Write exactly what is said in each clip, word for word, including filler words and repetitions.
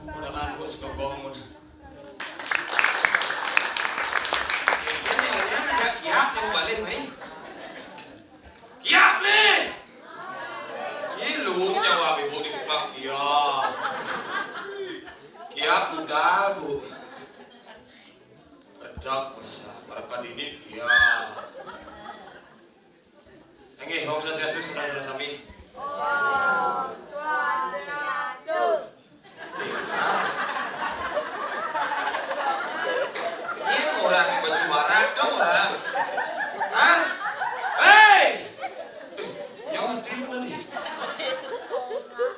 Mudahan ku sekongkong mun. Ini orangnya ngajak kiap yang balik, mai. Kiap nih. Ilung jawab ibu dibuka kiap. Kiap budal, Bu. Redak basa, mereka didik kiap. Inggih, Om Swastiastu, saudara-saudara sami. Om Swastiastu. Ini orang di baju barat, dong orang. Hah? Hei! Eh, nyawa hati mana nih?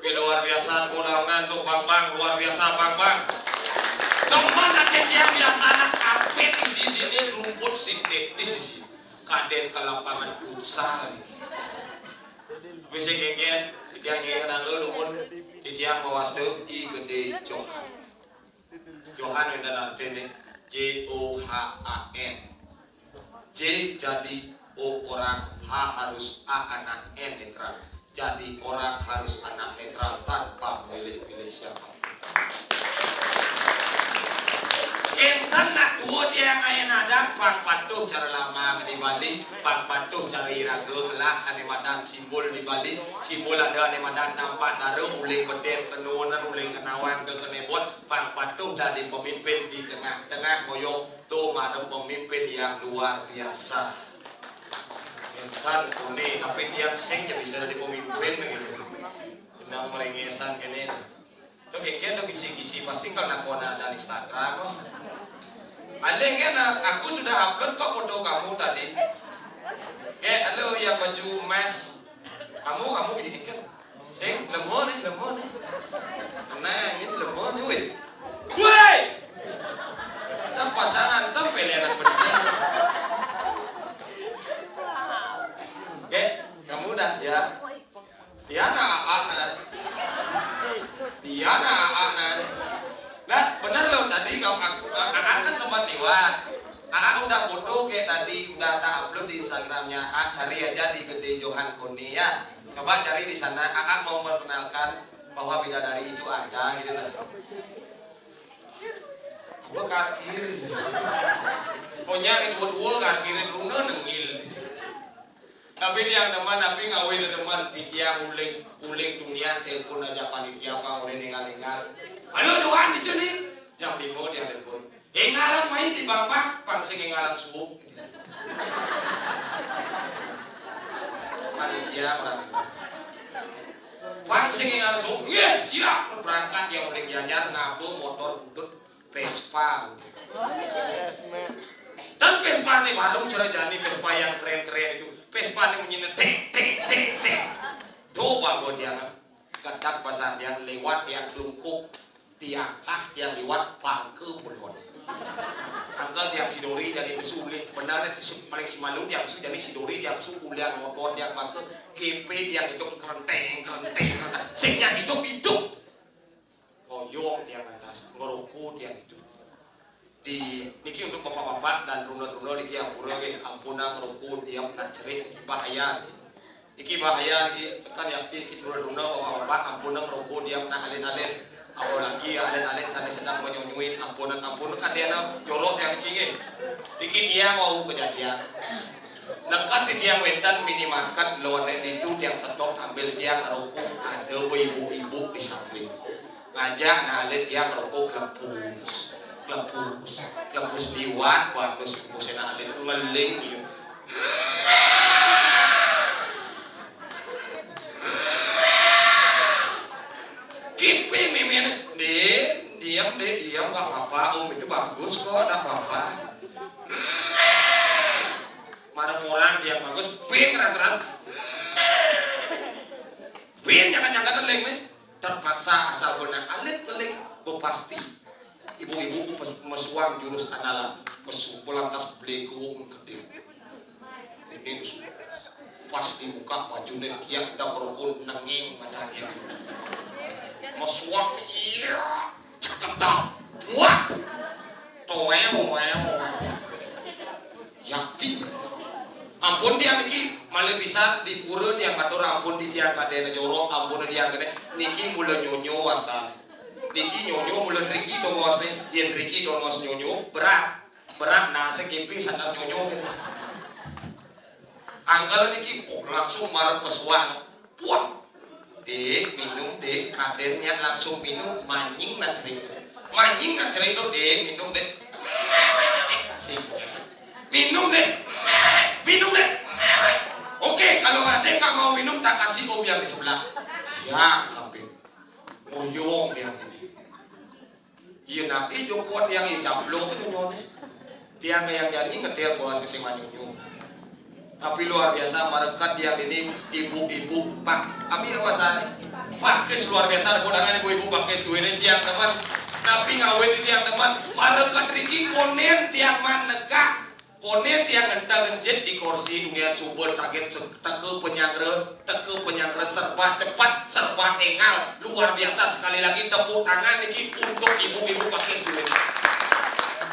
Ini luar biasa, undangan tuh, Bang Bang, luar biasa, Bang Bang. Teman aja yang biasa anak karpet di sini, rumput sintetis di sini. Kadén ka lapangan futsal. Tapi sing kéngkén, titiang nyénggén angger nuhun, titiang mawasta I Gedé Johan. Johan wénten artiné J O H A N. J jadi O orang, H harus A anak, N netral. Jadi orang harus anak netral tanpa memilih-pilih siapa. Kénten nak tua dia ngayén adat, pang patuh cara lambang di Bali, pang patuh cara iraga ngelah ané madan simbol di Bali, simbol ada ané madan tampak dara, uling bedén kena unen, uling kena awang ka kena buat, pang patuh dadi pemimpin di tengah-tengah moyong, to mara pemimpin yang luar biasa. Kan koné, tapi tiang sing ya bisa dadi pemimpin gitu. Nang merengesan kéné. Tuh, kénkén tuh gisi-gisi pasti kalau nakon ada Instagram, oh. Alih kan, aku sudah upload kok foto kamu tadi. Kayak, halo yang baju emas. Kamu, kamu ini kan. Sing, lemah nih, lemah nih. Nah, ini lemah nih, weh. Weh! Kita pasangan, tampil ya anak pendidikan. Oke, kamu udah ya. Iya nah, Aa, nah. Iya nah, Aa, nah. Nah, bener loh, tadi kamu, Aa kan sempat lewat. Aa udah foto kayak tadi, udah tak upload di Instagramnya. Aa cari aja di Gedé Johan Kone ya. Coba cari di sana. Aa mau memperkenalkan bahwa bidadari itu ada gitu lah. Apa kaki? Pokoknya dua-dua kaki, runa nengil. Tapi tiang demen, tapi ngawé demen, tiang uling, uling tunian telepon aja panitia pang uling énggal-énggal. Halo, Johan, di sini. Jam lima tiang telepon. Énggalan mai di Bambang, pang sing énggalan subuh. Panitia orang itu. Pang sing énggalan subuh. Nggih, siap. Berangkat tiang uling Gianyar, ngaba motor butut. Vespa. Dan Vespa nih baru cara jani Vespa yang keren-keren itu. Vespa nih bunyinya ting ting ting ting. Coba gua dia kan. Ketat pasan dia lewat dia kelungkup. Tiang kah, tiang liwat, bangké pulon. Angkel tiang sidori jani pesu ulian, sebenarnya si, paling simalu tiang pesu jani sidori, tiang pesu ulian motor, tiang bangké, G P tiang idup, kerenteng, kerenteng, kerenteng. Sing nyak idup, idup. Ngoyong tiang lantas, ngeroko tiang idup. Di, niki untuk bapak-bapak dan runa-runa niki ampura nggih, ampunang ngeroko diam nak cerik niki bahaya niki. Niki bahaya niki, sekan yakti niki runa-runa bapak-bapak, ampunang ngeroko diam nak alit-alit. Apalagi alit-alit sané sedang menyonyuin, ampunang, ampunang kadéna jorok tiang niki nggih. Niki tiang wau kejadian. Neked di tiang wénten minimarket lone ditu tiang setok ambil tiang ngeroko, ada ibu-ibu di samping. Ngajak anak alit tiang ngeroko klepus, klepus, klepus liwat, bagus klepus anak alit ngeling dia. Kipi mimin, "Din, diam deh, diam, nggak apa-apa, Om, itu bagus kok, nggak apa-apa." Marang orang dia bagus, ping rang-rang. Pin jangan-jangan eling nih. Terpaksa asal benar alit eling bepasti. Ibu-ibu ku pes-, mesuang jurus andalan. Pesu belantas beliku mun kedé. Ini pesu. Pas dibuka bajunya tiang dang rokok nenging matanya. Mesuang iya. Ceketak. Buat. Toel, toel. Yakti. Ampun tiang niki, malih pisan di pura tiang matur ampun di tiang kadéna jorok, ampun tiang kadé. Niki mula nyonyo wastane. Niki nyonyo mula driki tongosne, yén driki tongos nyonyo, berat. Berat nase kipi sandang nyonyo gitu. Angkel niki, oh, langsung marep pesuang. Puak. Dik, minum, Dik. Kadén nyak langsung minum, manying nak cerita. Manying nak cerita, Dik, minum, Dik. Sing. Minum, Dik. Minum, Dik. Oke, kalau adék nggak mau minum, tak kasih Om yang di sebelah. Ya, sampai. Ngoyong dia ini. Iya, napi jokot yang iya caplok itu nyone. Tiang yang jadi ngetel bawa sing manyunyu. Tapi luar biasa, mareket tiang ini ibu-ibu pak. Apa ya bahasanya? Pakis luar biasa, tepuk tangan ibu-ibu pakis duene tiang teman. Tapi ngawin tiang teman, mareket riki konen tiang man negak. Konen tiang ngentang ngencit di kursi dunia suba taget se-, teka penyangre, teka penyangre serba cepat, serba engal. Luar biasa, sekali lagi tepuk tangan niki untuk ibu-ibu pakis duene.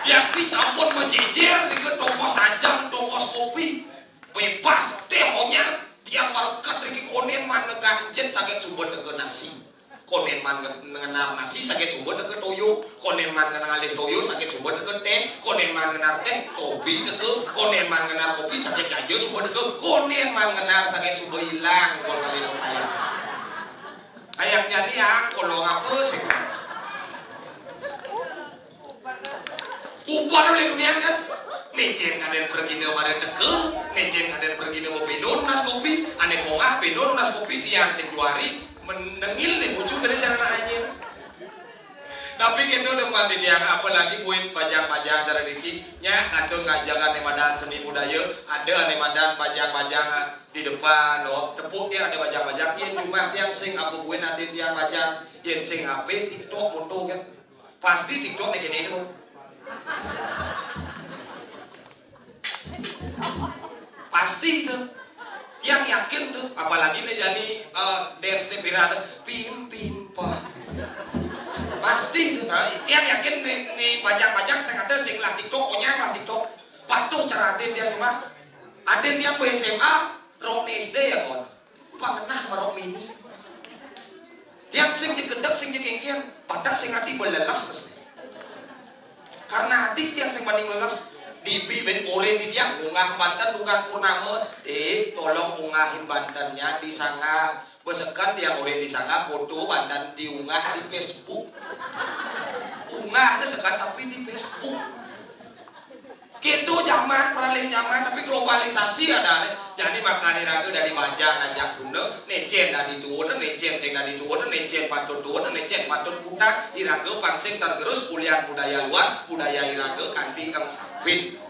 Tiang pi sampun menjejer niki tongos ajam, tongos kopi. Bebas teh onya, tiang mareket niki konen man negak ngencit taget suba teka nasi. Konen man nge-, ngenar nasi saget suba teka toyo, konen man ngenar ngalih toyo saget suba teka teh, konen man ngenar teh kopi teka, konen man ngenar kopi saget jaja suba teka, konen man ngenar saget suba ilang dua kali payas. Kayak jadi ah, kolong apa sih? Bubar oleh dunia kan. Nécén kadén pergi dé mare teka, nécén kadén pergi dé bopéndo nunas kopi, ané kongah péndo nunas kopi tiang sing juari, menengil dé bucu kadé sing anak anyir. Tapi gitu demen di tiang, apalagi buin bajang-bajang cara diki, nya kantun ngajakan ané madan seni budaya, ada ané madan bajang-bajang di depan, oh, tepuk dia ada bajang-bajang, yén jumah tiang sing apa buin ada tiang bajang, yén sing apa TikTok moto kan. Pasti TikTok nih gini tuh. Pasti itu. Yang yakin tuh, apalagi nih jadi eh, dance nih viral tuh, pim pim pah. Pasti itu. Nah, yang yakin nih, nih bajang-bajang saya kata sing lah TikTok, onyang lah TikTok. Patuh cara adén dia mah. Adén dia ke S M A, rok S D ya kon. Pangenah marok mini. Tiang sing jegedeg sing jegengkian, pada sing ati beleles. Karena ati tiang sing paling leles, dibi ben orin di tiang ungah banten bukan purnama, eh tolong ungahin bantennya di sangga. Besekan tiang orin di sangga, foto banten diungah di Facebook. Ungah itu sekan tapi di Facebook. Gitu zaman, peralih zaman, tapi globalisasi ada nih. Jadi makanya raga dari bajang ngajak guna, nécén dari tuun, nécén sing dari tuun, nécén patut tuun, nécén patut kutang, iraga pangsing tergerus kuliah budaya luar, budaya iraga kanti kang sapit.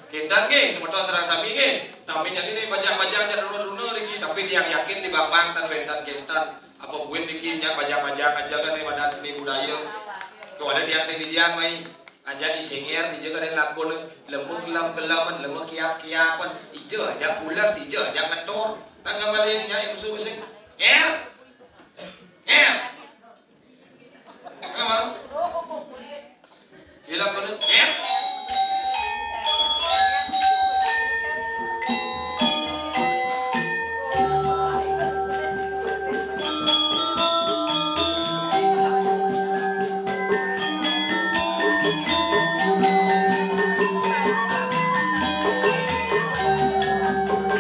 Kinten nggih, semeton sareng sami nggih. Tapi jadi nih bajang-bajang jadi runa-runa lagi, tapi tiang yakin di bapang tan wénten kinten. Apa buin niki nyak bajang-bajang aja kan nih, Badan Seni Budaya. Kewala tiang sing didian mai. Aja ising er, dija kadén lakon, lema gelam-gelaman, lema kiap-kiapan, ija aja pules, ija aja ngetor. Nang ngamali nyak yang su sing. Er. Er. Ngamar. Sila kono. Er.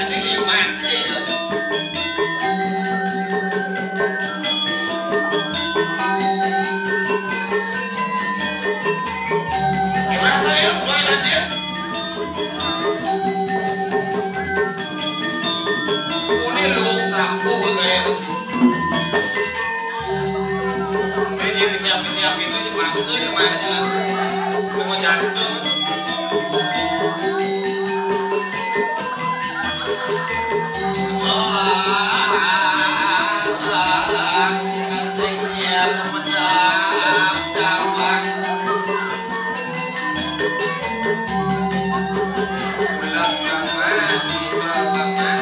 Ada lima sih. Gimana saya? Suai aja. Ini lu tapuh gaya kecil. Ini jadi siap-siap itu aja, bangke aja, mana aja langsung. Lu mau jantung. Wah, sing nyer medap gampang. Ulas banget, ulas banget.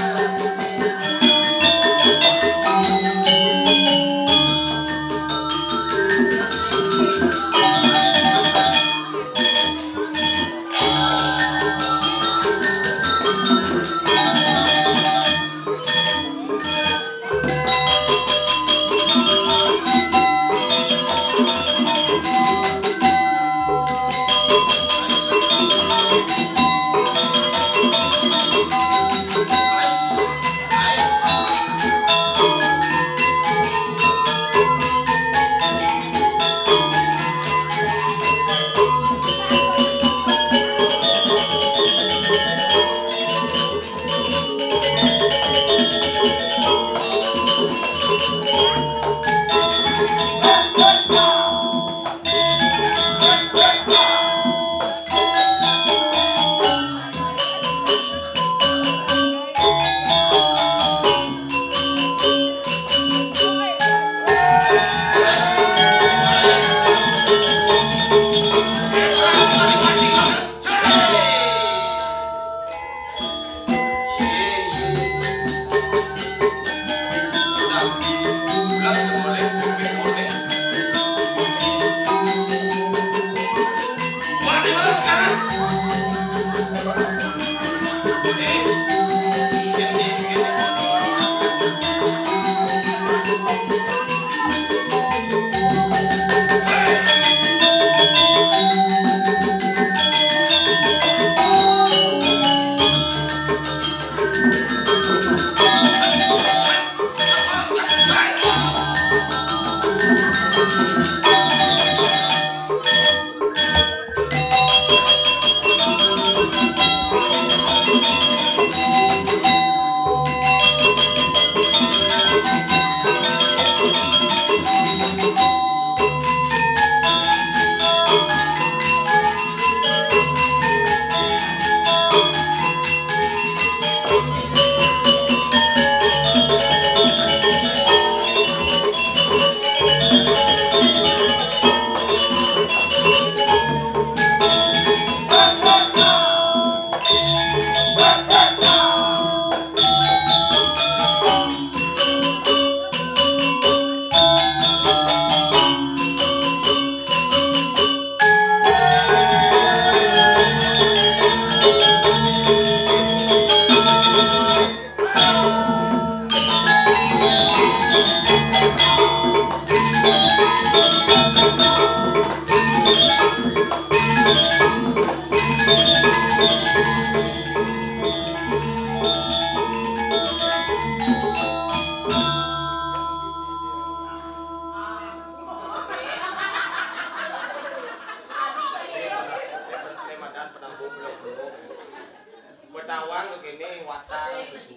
Betawang kene watang besu.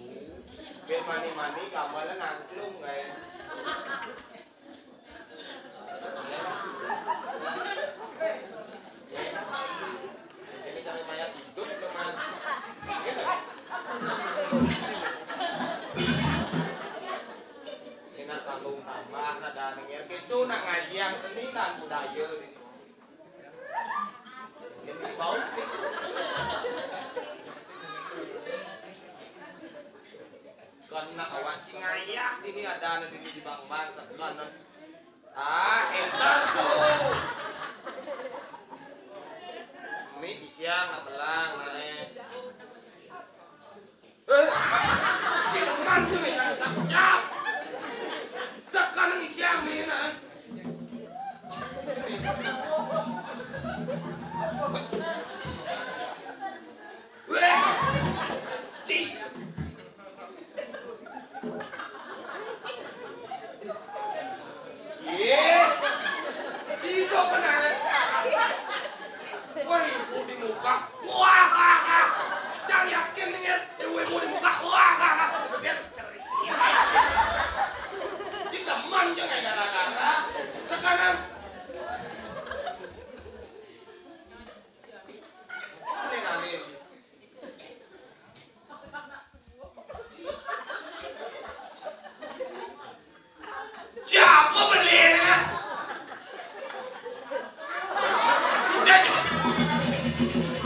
Ben mani-mani gambaran angklung kae. Ini cari mayat hidup, teman. Enak kanggo Kena awak cingayah ini ada nanti di bang-bang sebelah. Ah, setan tuh. Mi isiang nak belang, nae. Eh, cik Leman tu mi nak siap-siap. Sekarang isiang mi nak. Weh, cik. Ye, itu benar. Wah, ibu di muka. Wah, wah, wah. Jangan yakin nih, ibu-ibu di muka. Wah, wah, wah. Biar ceria. Kita manjang gara-gara. Sekarang. Aneh-aneh. Siapa beli ini, Nak? Udah, coba.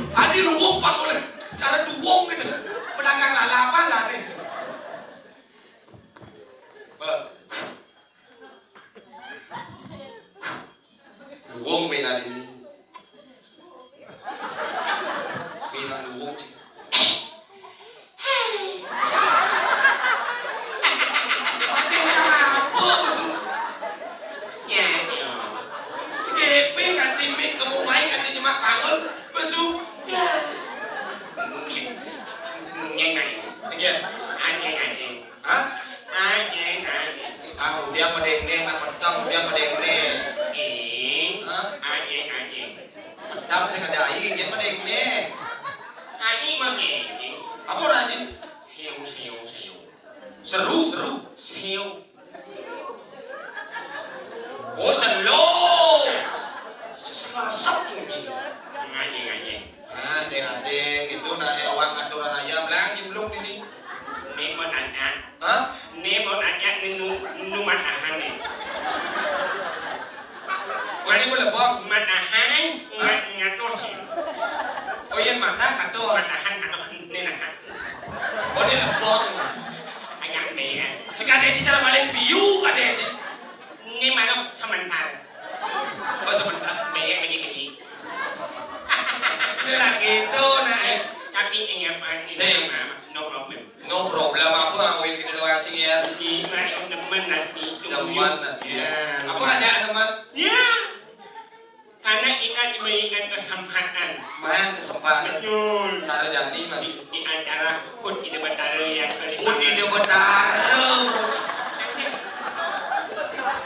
Tadi luwung, Pak, boleh. Cara duwung gitu. Pedagang lalapan lah, nih. Bang. Luwung mi nak ini. Mi nak luwung, cik. Tapi cara apa, maksud? Ya, ya. Si Gepe nganti mik kamu main nganti nyemak panggul, pesu. Ya. Ngengai. Again. Anjing, anjing. Hah? Anjing, anjing. Ah, udah medeng-deng, nak petang, udah medeng-deng. Ing. Hah? Anjing, anjing. Petang saya kada aing, dia medeng-deng. Anjing mah ngengeng. Apa orang anjing? Siu, siu, siu. Seru, seru. Siu. Oh, selo. Sesengasap mungkin. Anjing, anjing. Ah, deng, adeng, itu nah ewang aturan ayam lagi belum ini. Ini mau tanya. Hah? Ini mau tanya ini nu, nu matahan nih. Wani mau lebong. Matahan, ngat, ngatuh sih. Oh iya, mata katuh. Matahan, katuh, ini nah. Oh, ini lebong. Ayam deh ya. Sekadar cicara balik biu, kadar ci-, ini mana semental. Oh, sebentar. Banyak biji-biji. Ini lagi itu, nah, eh. Tapi ingat, Pak, ini Sing. Sama, no problem. No problem apa, ngawin kita doang, cing, ya? Di mari om demen nanti, tunggu. Demen nanti, ya. Ya. Apa ngajak demen? Ya. Karena kita diberikan kesempatan. Main kesempatan. Betul. Cara jadi, Mas. Di, di acara Hut Ida Betara yang kali. Hut Ida Betara, Bos.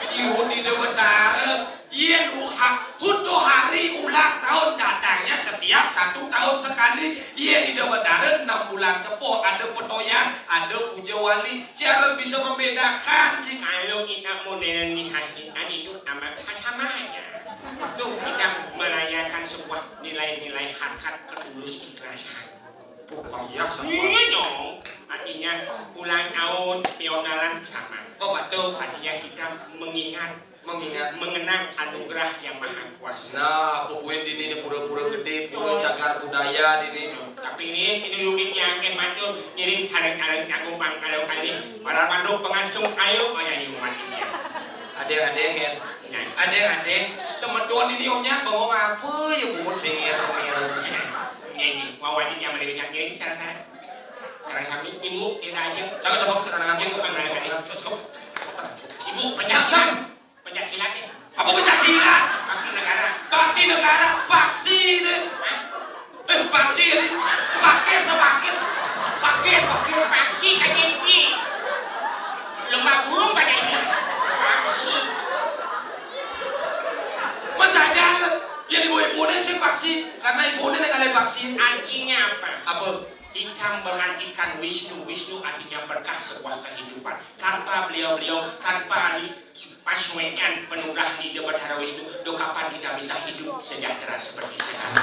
Di Hut Ida Betara. Iya, duha, Hut tu hari ulang tahun datangnya setiap satu tahun sekali. Iya, Ida Betara enam bulan cepoh, ada petoyan, ada puja wali. Ci harus bisa membedakan, Ci. Kalau kita modern di hari itu amat sama aja. Tuh, kita merayakan sebuah nilai-nilai harkat ketulus ikhlasan. Oh, wayah sama. Iya dong. Artinya, ulang tahun, pionalan sama. Oh, betul. Artinya kita mengingat, mengingat, mengenang anugerah yang maha kuasa. Nah, apa buin dini ni pura-pura gede, pura cagar budaya dini. Tapi ini, ini duit yang hebat tu, ngiring harang-harang jago pang kalau kali, para manduk pengasuh ayo, oh, jadi umat ini. Adeng-adeng, ya. Nah. Adeng-adeng, semeton ini onya bengong apa ya bungut sengir semir. Ini, ini, wawan ini yang boleh bicara ngiring, salah-salah. Sareng sami, Ibu, kita aja. Cakep, cakep, tenang, cakep, cakep, cakep, cakep. Ibu, pencak silat. Pencak silat, ya. Apa pencak silat? Bakti negara. Bakti negara, paksi deh. Hah? Eh, paksi ini. Pakis, pakis. Pakis, pakis. Paksi, K T P. Lomba burung pada ini. Paksi. Mensaja, ya, ibu-ibu ini sih paksi. Karena ibu ini yang paksi. Artinya apa? Apa? Hikam berartikan Wisnu. Wisnu artinya berkah sebuah kehidupan. Tanpa beliau-beliau, tanpa Ali Paswegan penugrah di Dewa Batara Wisnu, do kapan kita bisa hidup sejahtera seperti sekarang?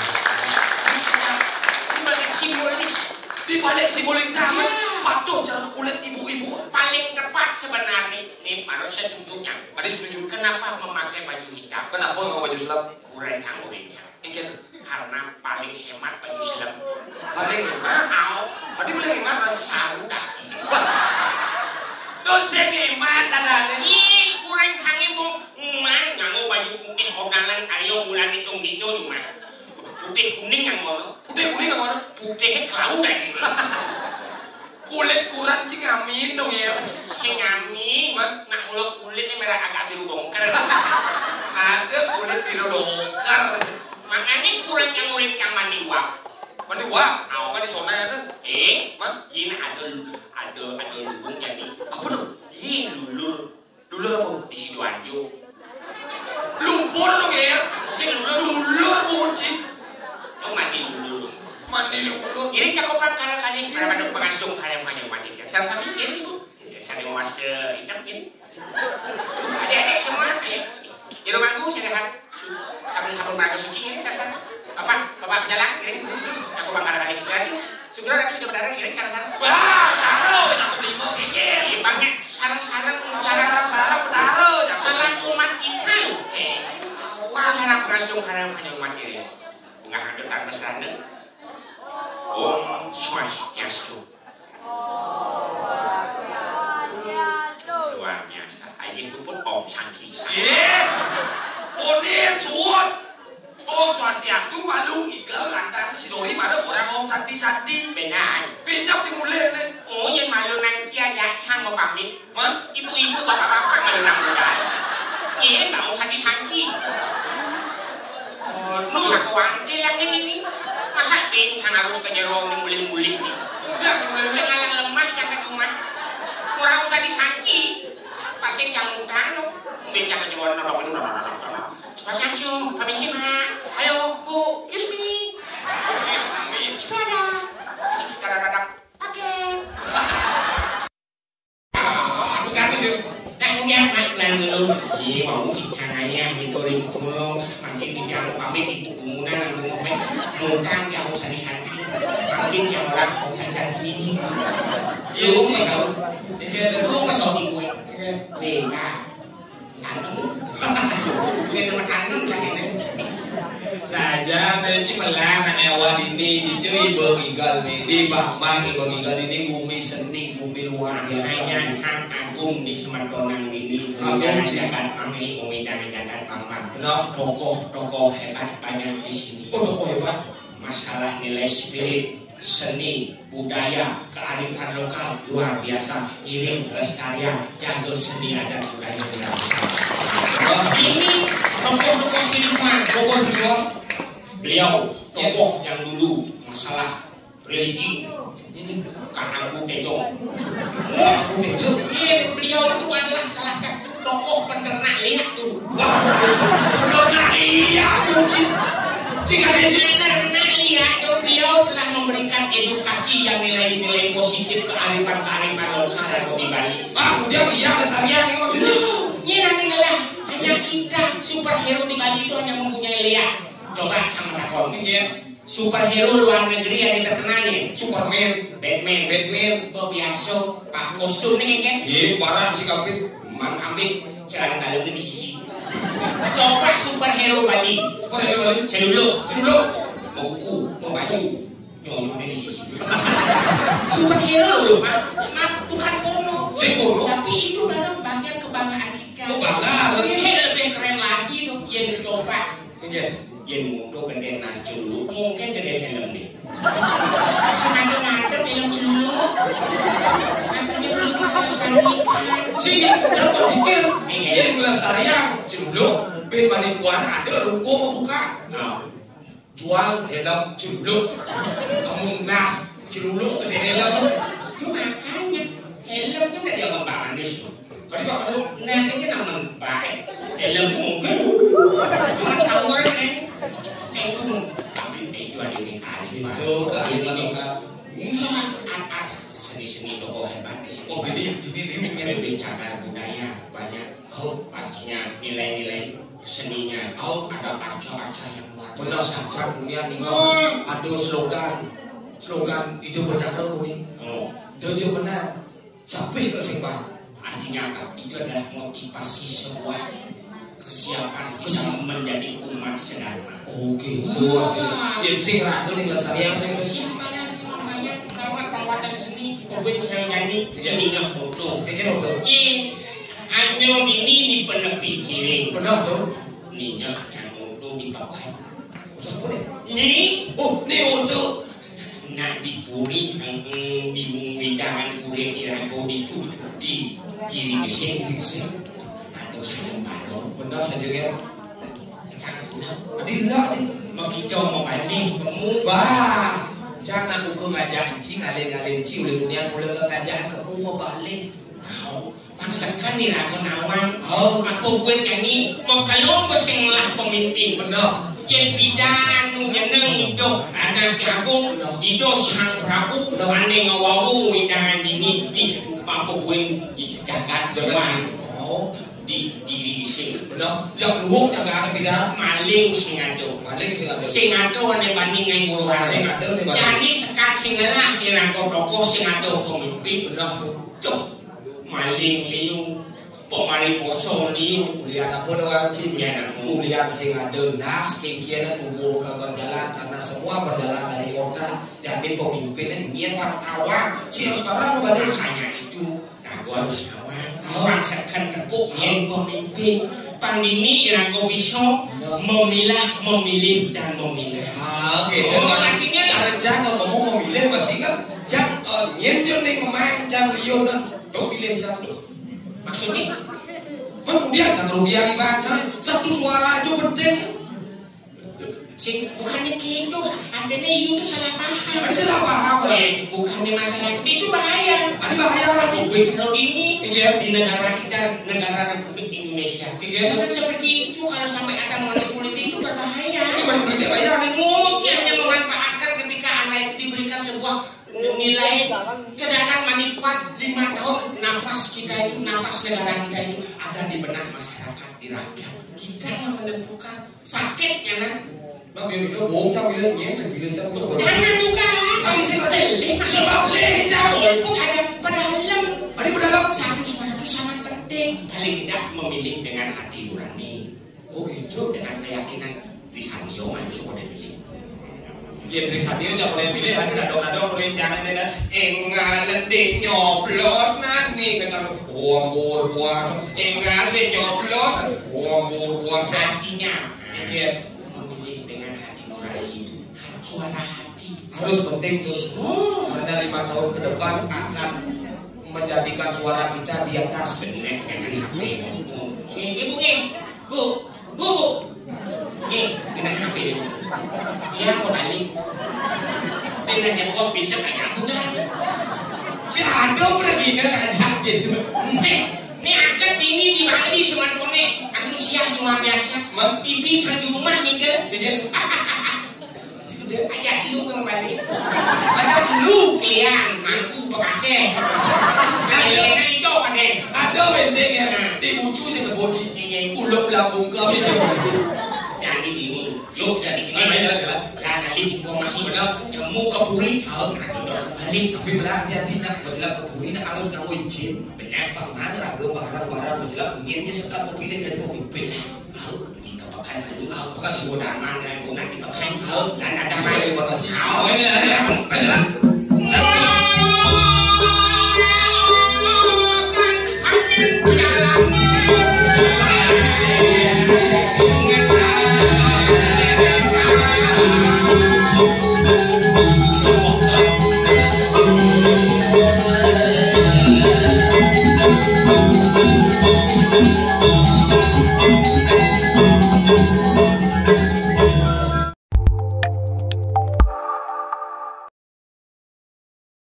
Di balik simbolis. Di balik simbolis utama. Ya. Aduh, cara kulit ibu-ibu. Paling tepat sebenarnya, nih, harus setuju, Cang. Tadi setuju. Kenapa memakai baju hitam? Kenapa mau baju hitam? Kurang canggurin, Cang. Inggih. Karena paling hemat baju hitam. Paling hemat? Au. Tadi boleh hemat, Mas? Saru daki. Terus yang hemat ada nih. Ih, kurang kangen, Bu. Nguman nganggo baju putih odalan, ayo bulan itu dino cuma. Putih kuning yang ngono. Putih kuning yang ngono? Putih kelau dah ini. Kulit kurang cing amin dong ya. Sing amin. Man? Nak mula kulit ini merah agak biru dongker. Ada kulit biru dongker. Makanya kurang yang urip cang mandi uap. Mandi uap? Au. Mandi sona ya tuh. Eh? Man? Ini ada, ada, ada lubang jadi. Apa tuh? Iya, lulur. Lulur apa? Di Sidoarjo. Lumpur dong ya. Sing lulur. Lulur bukan cing. Cuma mandi lulur. Mandi lulur. Ini cakupan karena kali karena ada pengasung karena banyak macam. Salah satu ini, Bu. Ya, saya mau mas hitam ini. Adik-adik semua saya. Di rumahku saya lihat. Sambil-sambil mereka suci ini, saya sana. Bapak, bapak pejalan ini. Aku bangkar kali. Lagi, segera lagi udah berdarah ini, saya sana. Wah, taruh, aku lima gigit. Ibangnya sarang-sarang, cara sarang-sarang, taruh. Salah umat kita lu. Eh, wah, cara pengasung karena banyak umat ini. Nggak ada tangga sana. Om Swastiastu. Luar biasa. Ayo puput Om Santi. Iya. Kunin suwun. Om Swastiastu, malu igel lantas si Dori pada orang Om Santi Santi. Benar. Pinjam dimulai nih. Oh, yang malu nanti aja cang mau pamit. Man? Ibu-ibu, bapak-bapak malu nang budal. Iya, mau Santi Santi. Oh, nu sakuanti lagi ini. Masa bintang harus ke jero mulih-mulih nih. Udah mulai. Ngalang lemah jangan rumah. Kurang usah disangki. Pasing cang utang lo. Mungkin jangan jero nodok itu nodok nodok nodok. Spasial sih, kami sih, Mak. Halo, Bu, excuse me. Excuse me. Sepeda. Sini, dadak-dadak. Oke. Bukan itu. Nah, ini apa? Nah, belum. Iya, mau sih tangannya gitu, ring kulo. Makin di jalan pamit ibu gumunan, aku mau main. Mungkang jauh sari-sari. Makin jauh lah, mau sari-sari. Iya, lu kesel. Iya, lu kesel di gue. Iya. Nih, nah. Tanem. Ini nama tanem, kan, ini. Saja, tapi melang, kan, ya, wah, ini, di Bang Igal nih, di Bambang, di Bang Igal ini bumi seni, bumi luar biasa. Hanya hang agung di Semetonang ini. Agung, sih. Jagat Mami, Umidang Jagat Mama. Benar. Tokoh-tokoh hebat banyak di sini. Oh, tokoh hebat. Masalah nilai spirit, seni, budaya, kearifan lokal luar biasa. Ngiring, lestarian, jaga seni adat budaya Minangkabau. Ini tokoh-tokoh spiritual. Tokoh spiritual. Beliau tokoh yang dulu masalah religi. Ini Kang Angku Tejo. Wah, Angku Tejo. Iya, beliau itu adalah salah satu tokoh peternak liak tuh. Wah, peternak liak tuh, Cik. Cik ada, Cik. Peternak liak tuh, beliau telah memberikan edukasi yang nilai-nilai positif kearifan-kearifan lokal yang di Bali. Bang, dia liak ada sarian ini maksudnya. Iya, nanti lah. Hanya kita superhero di Bali itu hanya mempunyai liak. Coba cang takon. Iya. Superhero luar negeri yang terkenal nih. Superman. Batman. Batman. Bo biasa, pak kostum nih kan? Iya, parah si Kapit. Man Kapit, celana dalamnya di sisi. Coba superhero Bali. Superhero Bali. Celuluk. Celuluk. Mau kuku, mau baju. Nyolongnya di sisi. Superhero loh, Pak. Maaf, bukan porno. Cek porno. Tapi itu adalah bagian kebanggaan kita. Oh, bangga, harus. Iya, lebih keren lagi dong. Iya, coba. Iya. Yen mutu gedhe nas celuluk, mungkin gedhe helm nih. Sing ngadep-ngadep helm celuluk. Makanya perlu kita lestarikan. Sing jangan berpikir, iya, melestarikan celuluk. Ben mani buana ada ruko mau buka. Nah, jual helm celuluk. Kamu nas celuluk gedhe helm. Itu makanya helm kan dari Abang Pak Mandus. Kali Pak Mandus. Nah, saya kan aman baik. Helm itu mungkin. Cuman tahu orang kan. Itu tapi itu ada di kali, Pak. Itu kali, Pak. Ini at-at seni-seni tokoh hebat di sini. Oh, jadi, jadi liu kan? Lebih cagar budaya, banyak. Oh, artinya nilai-nilai seninya. Oh, ada arca-arca yang luar biasa. Benar, cagar dunia nih. Hmm. Ada slogan. Slogan itu benar, nih. Oh. Dojo menang. Sampai ke sing paham. Artinya apa? Itu adalah motivasi sebuah kesiapan kita menjadi umat sedharma. Oke, itu artinya. Ya, sing ragu nih, lestarian saya itu. Siapa lagi namanya? Rawat rawatan seni, buat yang nyanyi, ya, ini nggak foto. Ini foto. Iya, anyo ini di penepi hiring. Benar tuh. Ninya cang foto di papan. Udah boleh. Ini, oh, ini foto. Nak di puri, mm, di widangan kuring irago ditu, di diri gesing, gesing. Aduh, sayang baru. Benar saja, kan? Adil lah, nih. Mau kita mau banding, kamu. Bah, jangan aku ke ngajak encing, ngalin-ngalin ci, ulin dunia, mulai ke ngajak kamu mau balik. Mau. Pangsekan irago nawang, oh, apa buat kami, mau kalau sing ngelah pemimpin. Benar. Yén pidan nu jeneng Ida Anak Agung, Ida Sang Prabu, ané ngawawu widangan dini di apa buin di jagat Jawa. Oh. Di diri sing. Benar. Yang luwung yang ada pidan. Maling sing ada. Maling sing ada. Sing ada ané banding ngai ngurus. Sing ada ané banding. Jadi sekar sing ngelah irago tokoh sing ada pemimpin. Benar, Bu. Tuh. Maling liu, pemarikoso liu. Ulian apa doang, Cing? Ulian apa? Ulian sing ada nas, kengkian tubuh ke berjalan, karena semua berjalan dari otak. Jadi pemimpinnya nyepang awak, Cing, sekarang mau balik. Makanya itu, ragu harus awak. Oh. Paksakan tepuk, yang pemimpin. Pang dini irago bisa memilah, memilih, dan memilah. Ah, oke. Oh, dan artinya cara jang kamu memilih masih kan jang, eh, nyén jang nih ngemain jang liur dan tuh pilih jang tuh. Maksudnya? Kemudian jang rugi yang ibaca satu suara aja penting. Sing, bukannya gitu, artinya itu salah paham. Ada salah paham, Bang. Eh, bukannya masalah itu, itu bahaya. Ada bahaya lagi. Gue kalau ini, iya, di negara kita, negara Republik Indonesia. Iya. Itu kan seperti itu, kalau sampai ada money politik itu berbahaya. Ini money politik bahaya nih. Mungkin hanya memanfaatkan ketika anak itu diberikan sebuah nilai, sedangkan money kuat lima tahun, nafas kita itu, nafas negara kita itu ada di benak masyarakat, di rakyat. Kita yang menentukan. Sakit ya kan? Nah, biar kita bohong, cak, bilang nyén, saya bilang, cak, bohong. Jangan juga. Tapi saya nggak boleh. Sebab boleh, cak. Walaupun ada pada dalam. Ada pada dalam. Satu suara itu sangat penting. Paling tidak memilih dengan hati nurani. Oh, gitu. Dengan keyakinan Trisanio manusia boleh pilih. Yén Trisanio cak boleh pilih, ada dadong-dadong rencangan ada. Engal dek nyoblos nani kata lu. Ombur buas. Engal dek nyoblos. Ombur buas. Artinya, iya, memilih dengan hati nurani itu. Suara hati. Harus penting tuh. Oh. Karena lima tahun ke depan akan menjadikan suara kita di atas. Benar, jangan sampai ngomong. Ini, Bu, nih. Bu, Bu, Bu. Nih, kena H P ini. Dia mau balik. Dia nanya bos bisa banyak bulan. Si ada pergi aja gitu. Nih, nih akad ini di Bali semua tone antusias luar biasa. Mem- Ibi di rumah nih ke. Iya. Aja dulu kembali. Aja dulu. Kalian mangku bekasih. Kalian itu ada. Ada bensin ya. Nah. Di bucu sih ngebodi. Iya. Kulub lambung kami sih. Jadi dulu. Yuk, jadi sini. Ayo, jalan, jalan. Lah, kali informasi benar. Temu ke puri. Tahu, nah, kita balik. Tapi belah hati-hati nak, menjelang ke puri nak harus kamu izin. Benar. Paman raga barang-barang menjelang izinnya sekat mau pilih dari pemimpin. Tahu, di kepekan lalu, tahu, pekan sudah aman dan guna di pekan. Tahu, dan ada. Terima kasih. Tahu, ini ada. Ayo, jalan.